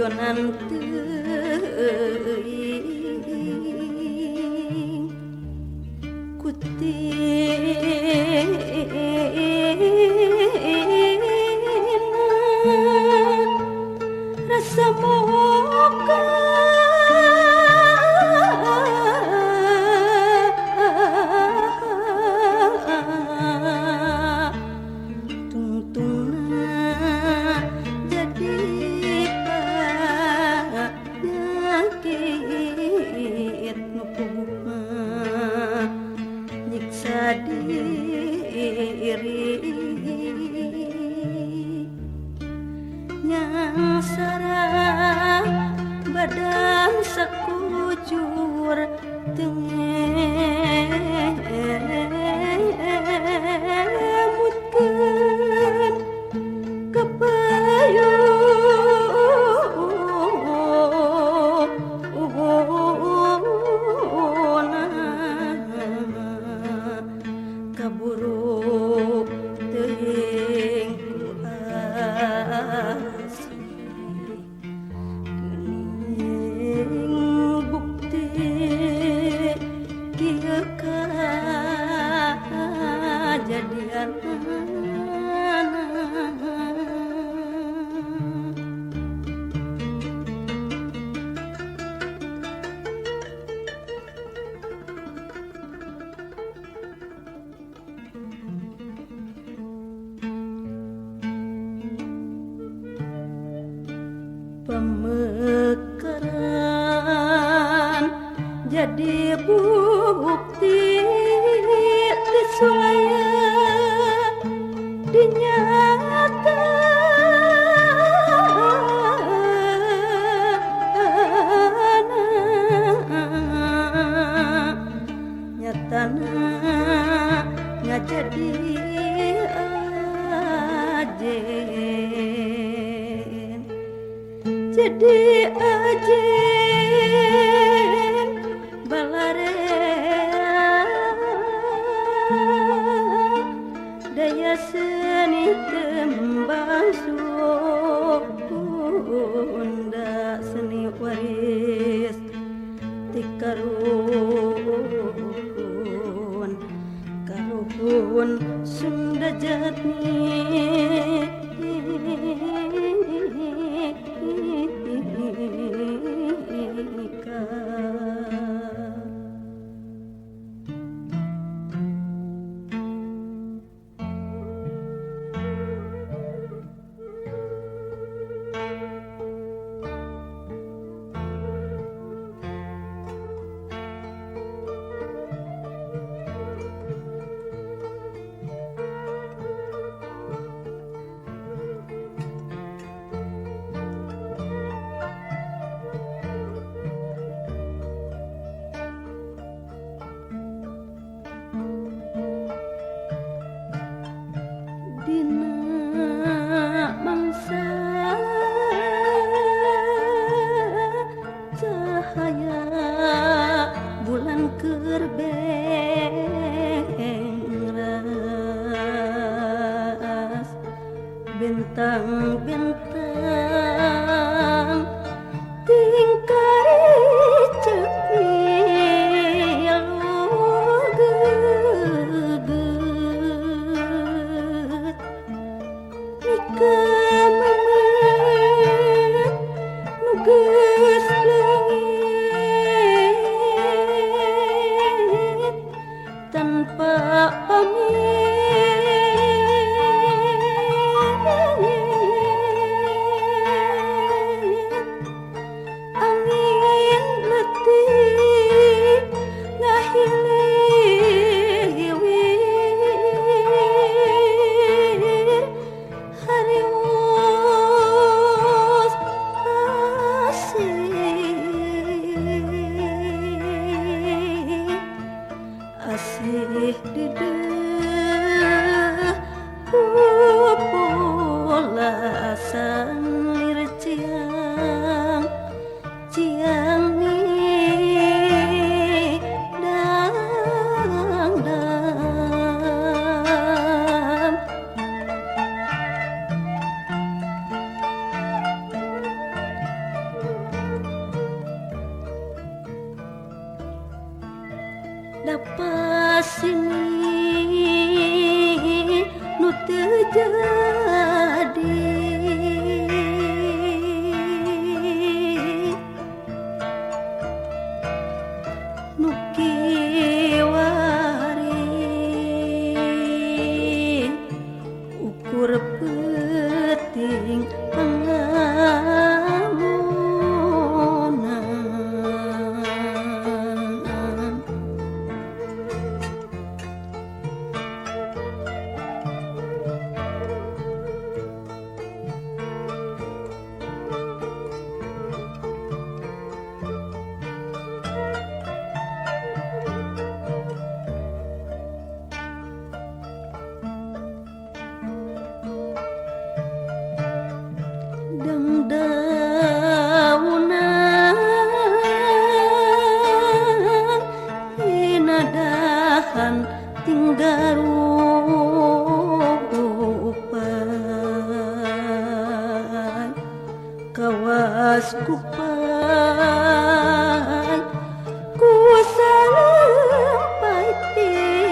Jojonan teuing kutina rasa moga tungtungna jadi penyakit nu puguh nyiksa diri nyangsara badan sakucur tengemutkeun kepayun kaburu teuing ku asih geuning bukti kieu kajadian. Pemekaran jadi bukti kesulaya dinyata nyatana ngajadi ajen jadi ajen balarea daya seni tembang Sunda seni waris ti karuhun karuhun Sunda jati. Dina mangsa cahaya bulan keur bengras bintang-bintang tingkari cepil geget mika memet nu geus leungit tanpa pamit. jadi nu kiwari ukur peuting pangamunan. Dangdaunan hinadahan tinggal rupai kawas kupai ku sampai pileyan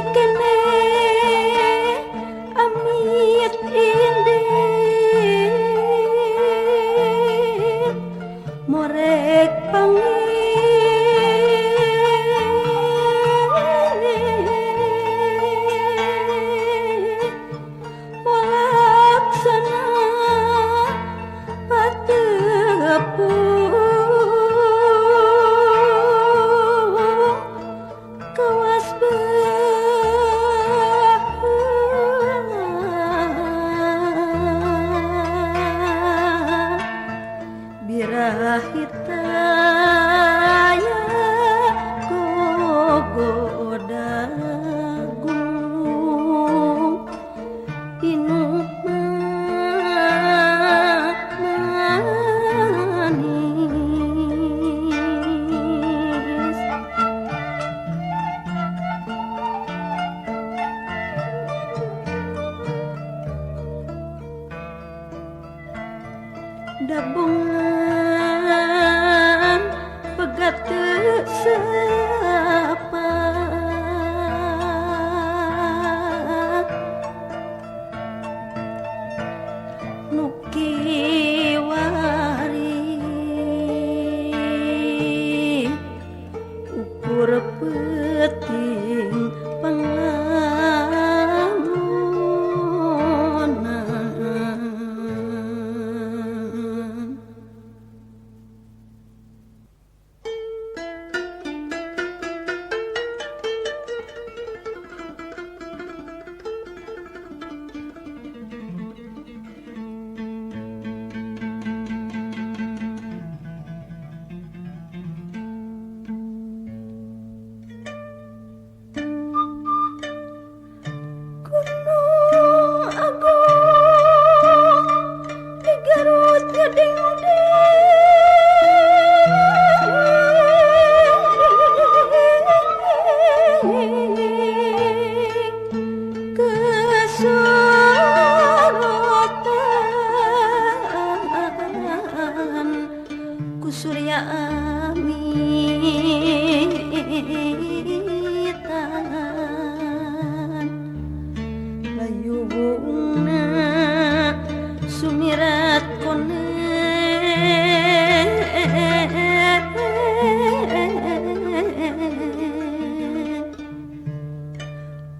kene amit indi morek pangir molaksana patepung kawas birahitaya gogoda gunung pinuh manis. Dabungan pegat teu sepat nu kiwari ukur peuting pangamunan. Gunung Agung di Garut ngedeng-deng kesorotan ku surya amitan layungna sumirat kone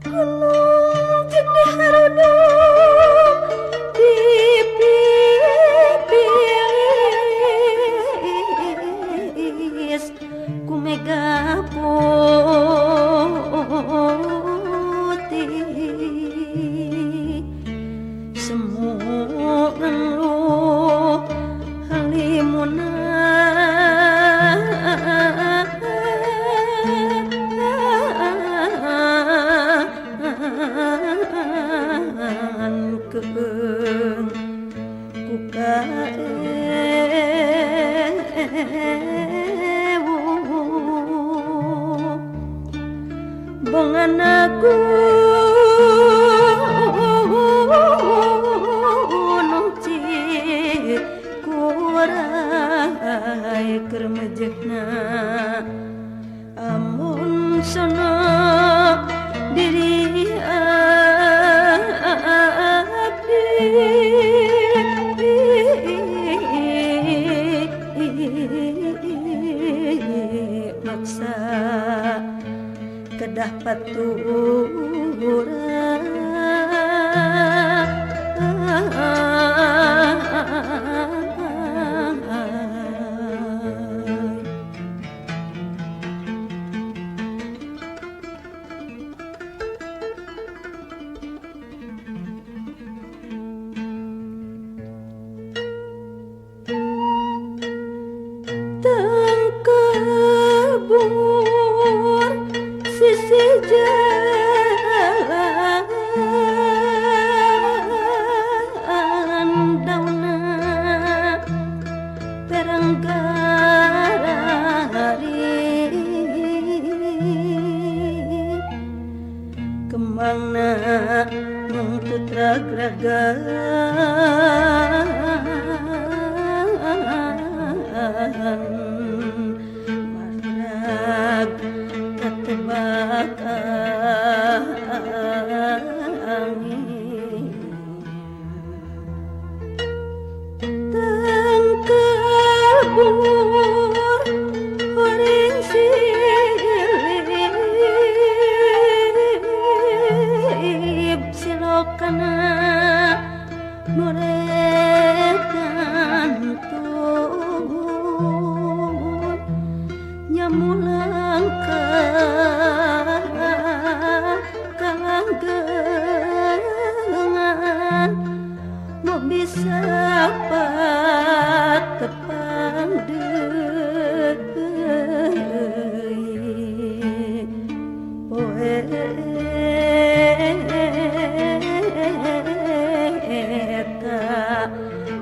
gunung jeung diharudum dipipilis ku mega putih semu ngeluh halimunan keung ku kaewu bongan aku gunung Cikuray keur mejeh. na amun sono diri abdi maksa kedah paturan. Tangkebur sisi jalan dauna perang garari kemangna mungtut ragragan marag katebak angin tangkebur horing silip silokana nuretan tun nyamulang kalanggengan mau bisa tepang deui poe eta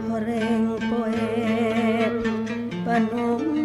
horeng poe panungtungan.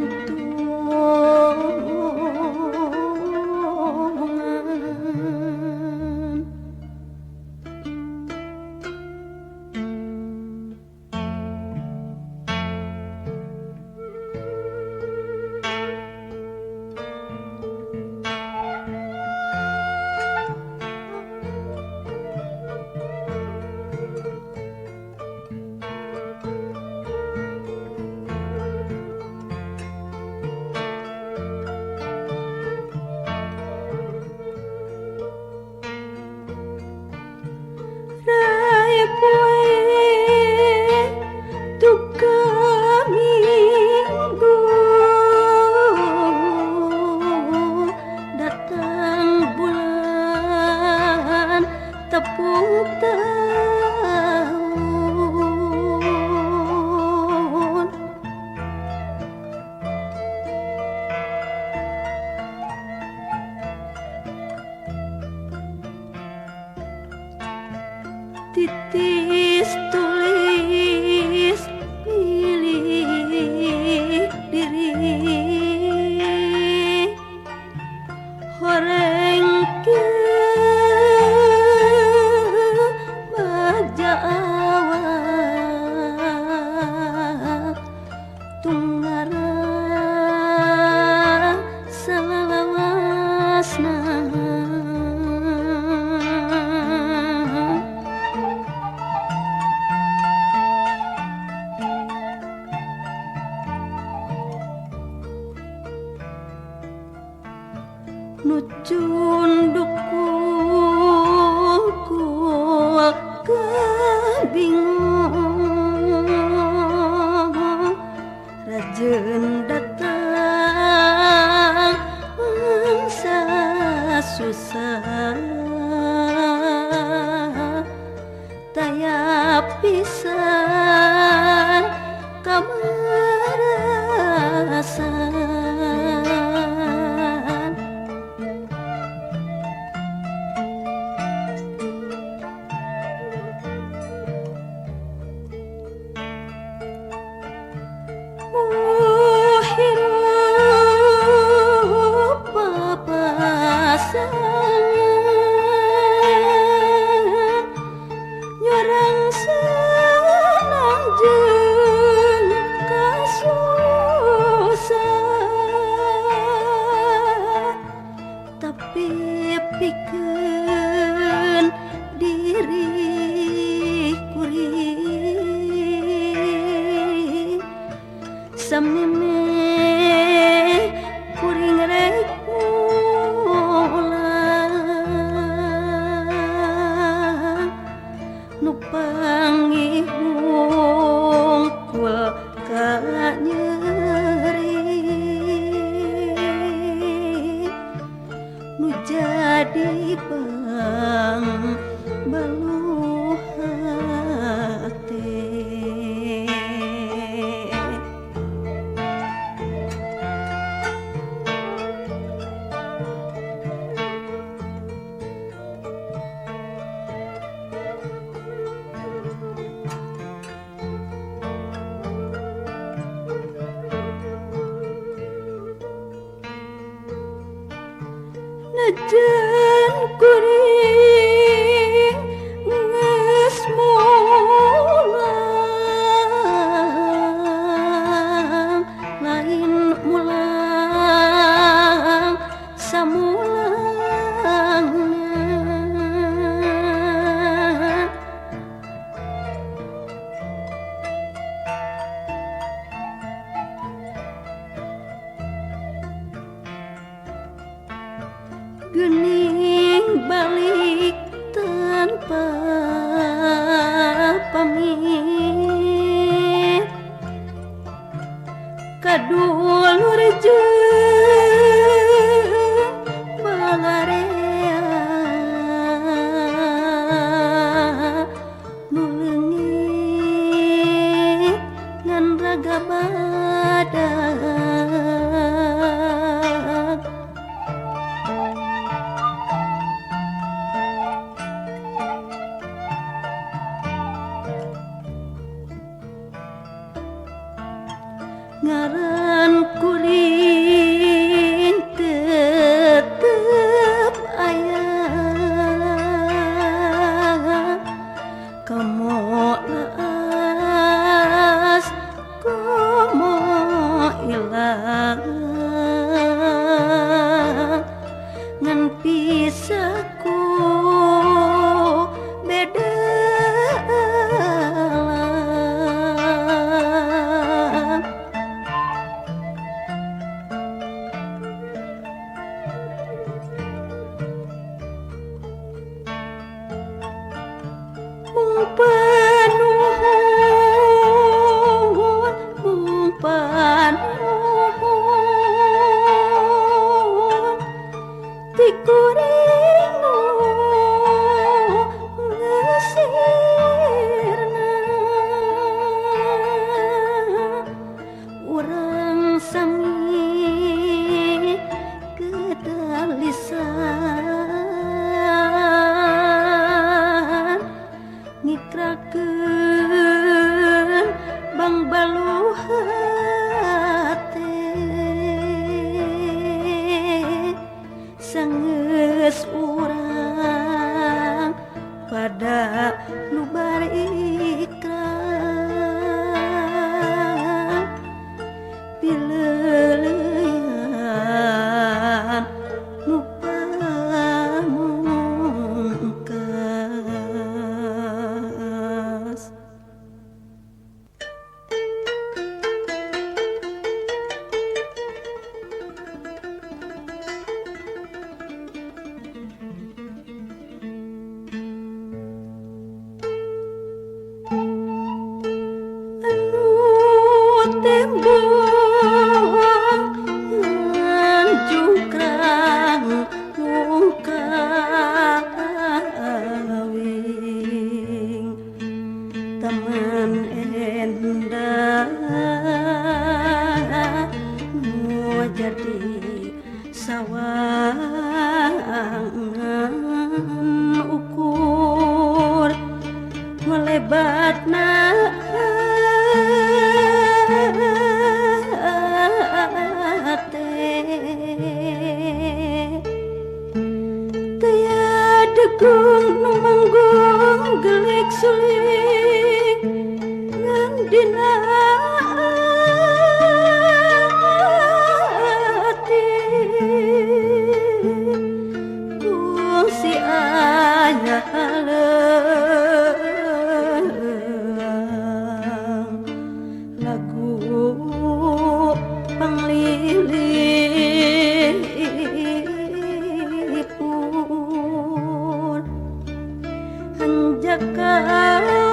Rai poe tukang minggu datang bulan tepung tahun titis tulis pilih diri horeng ke bagja awak tunggara salalawasna. Nucun dukul kabingung rajen datang mangsa susah taya pisan kamarasan. Hirup papasangan nyorang. jadi bang balu hate. Najan kuring geus mulang, lain mulang samulangna. Gening balik tanpa pamit, kadulur jeung balarea nu leungit ngan raga badag. Ngaran kuring tetep aya, komo leas komo ilang, ngan pisaku beda. Mung panuhun ti kuring nu ngesirna, urang sami kedalisan ngikrakeun bang balu hate. Sanggeus urang pada lubar ikrar, pileuleyan nu pamungkas. Anu tembong ngancungkrang nu kawing, taman endah nu jadi sawangan ukur ngelebatna hate. Taya degung nu manggung gelik suling ngan dina ati kungsi aya leuang lagu panglilipun hanjakal.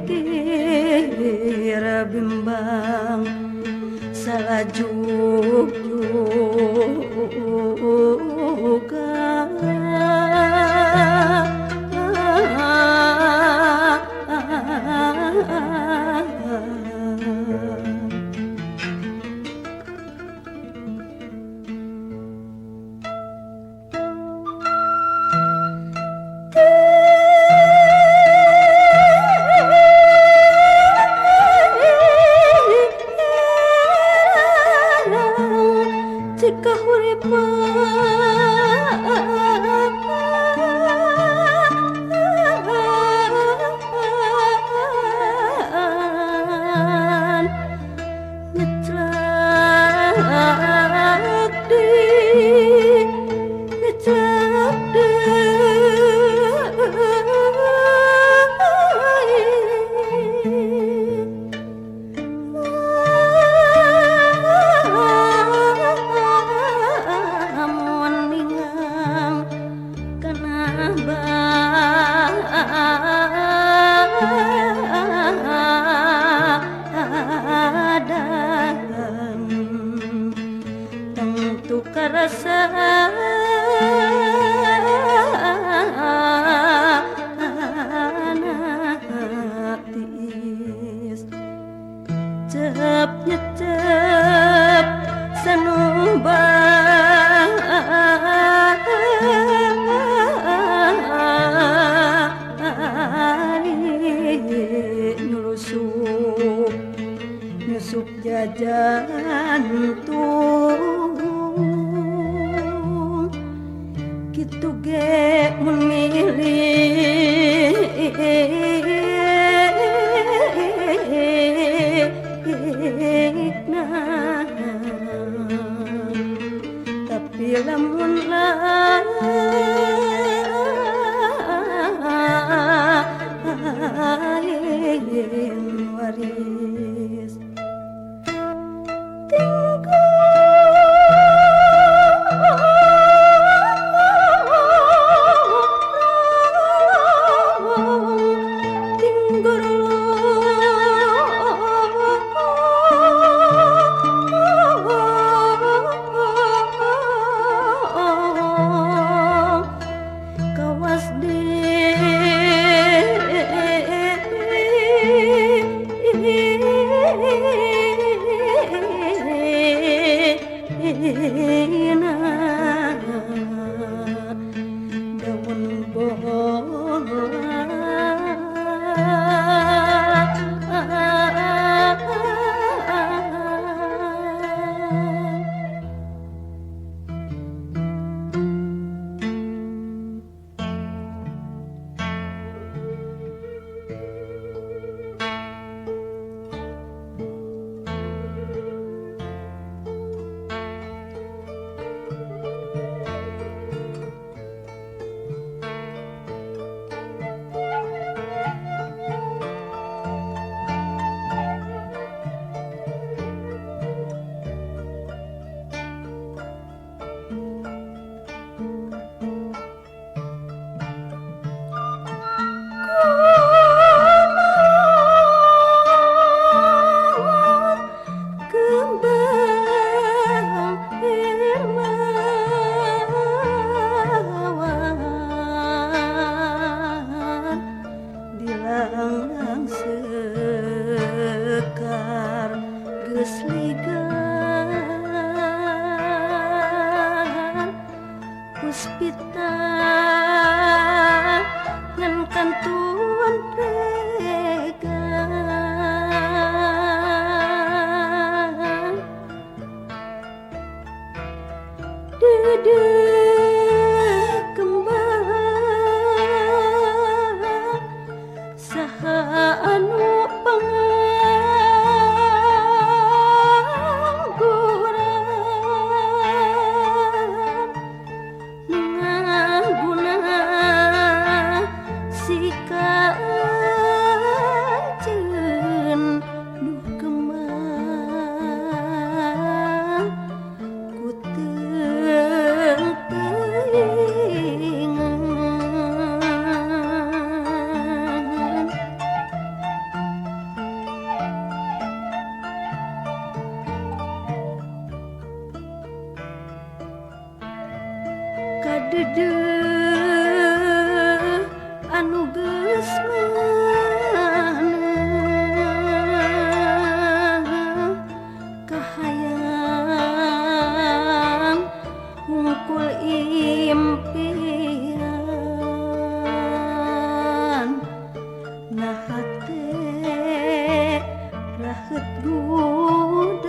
Pikir bimbang salajuk juga. Cep sanubang nyusup nyusup jajan tung kitu ge mun milih tapi lamun lain waris Puspita ngan kantuan regan dede kembang saha anu pangangguran guna sikap. Deudeuh anu geus meunah kahayang hungkul impian nah hate raheut gudawan.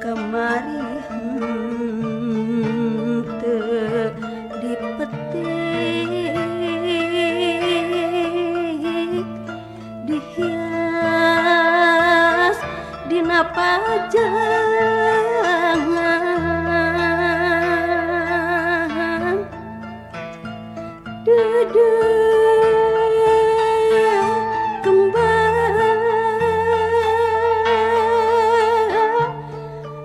Kamari henteu dipetik dihias dina pajangan deudeuh kembang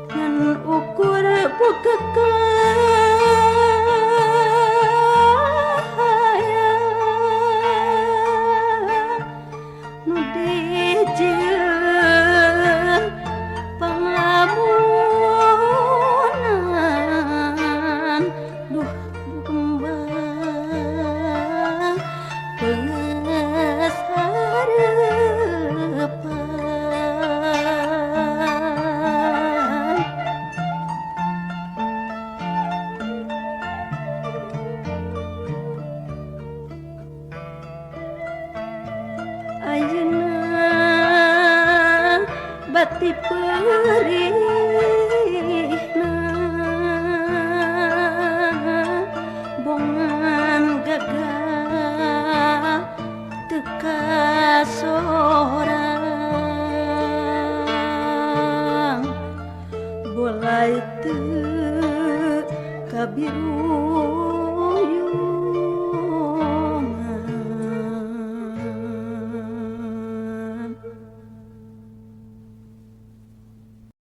ngan ukur boga kahayang nu dijieun panglamunan duh kembang peungeus hareupan. Ayeuna bati peurihna bongan gagah teu kasorang bolai teu kabiru.